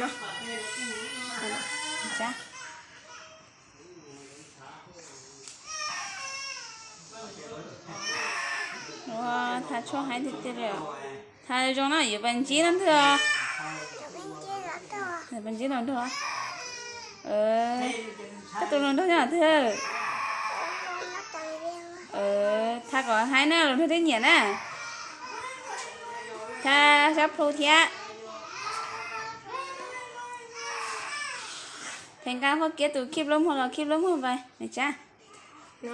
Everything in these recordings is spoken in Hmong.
Ua, tha tshuaj haib tiag tiag li. Tha zoo no yuav pas ntsib no twg? Pas ntsib hluas nraug. Koj tus hluas nraug nyob twg? Tha kom haib na, hluas nraug thiaj nyiam na. Tha sab plhu thiab. Theem nqa qhov kiab tus khib lub muag los khib lub muag pas, me tsab. Koj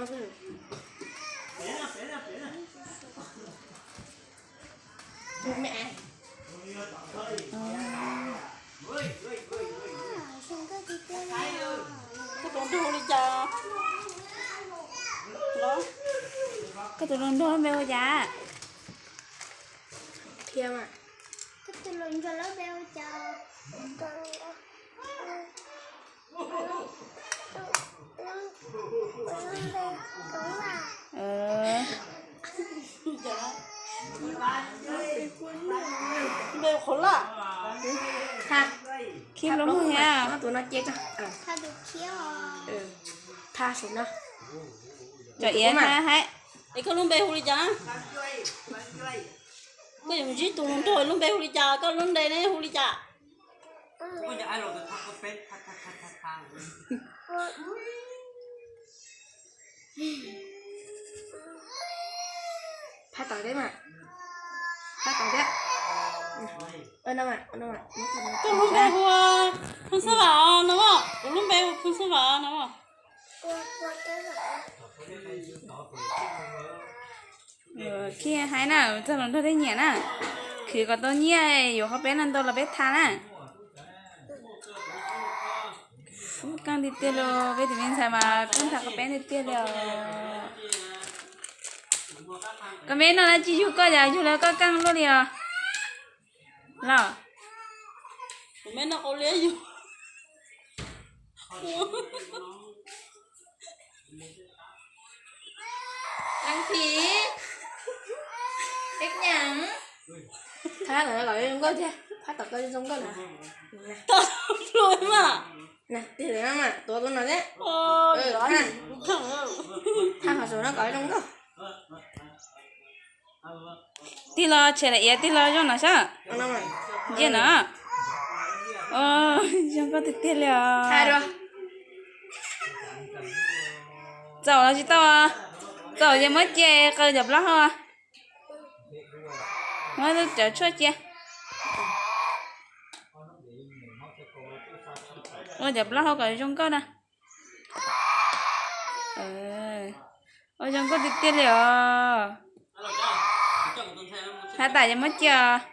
tus hluas nraug hu li cas? Koj tus hluas nraug lub npe hu cas? Qhia mas. Koj tus hluas nraug lub npe hu cas? Npe qhuav laj. Khib lub muag thiab. Tha tus khiab os. Cov iav tha haib. Es koj lub npe hu li cas? Koj yuav ntsib tus hluas nraug lub npe hu li cas, koj lub npe ne hu li cas? Phab tom thiab mas. Phab tom thiab. Koj lub npe hu Phoo Xab Vam no, kuv lub npe hu Phoo Xab Vam no. Khib haib na, txog hluas nraug thiaj nyiam na. Khwv kom tau nyiaj, yuav qhov peb no ntau los peb tha na. Keej tiag tiag li, peb tus me ntxhais mas keej tha qhov peb tiag tiag li os. Koj me no na tsis yug koj yog yug lawv koj keej luaj li os. Los, kuv me no qau liab yug. Leej Phim, peb nyaam. Phab tom no kom zoo nkauj thiab, phab tom koj zoo nkauj na. Tau pluag mas. Tig lawm no mas tuav tus no thiab. Thaj qhov saum no kom zoo nkauj. Tig los tshem daim iav tig los zoo no saib. Ntsia no. Zoo nkauj tiag tiag li os. Txaus los tsis tau. Txaus ces muab cia qaws cov plaub hau. Muab cov tshuaj cia. Ua cov plaub hau kom zoo nkauj na. Ua zoo nkauj tiag tiag li os. Has tas ces muab cia os.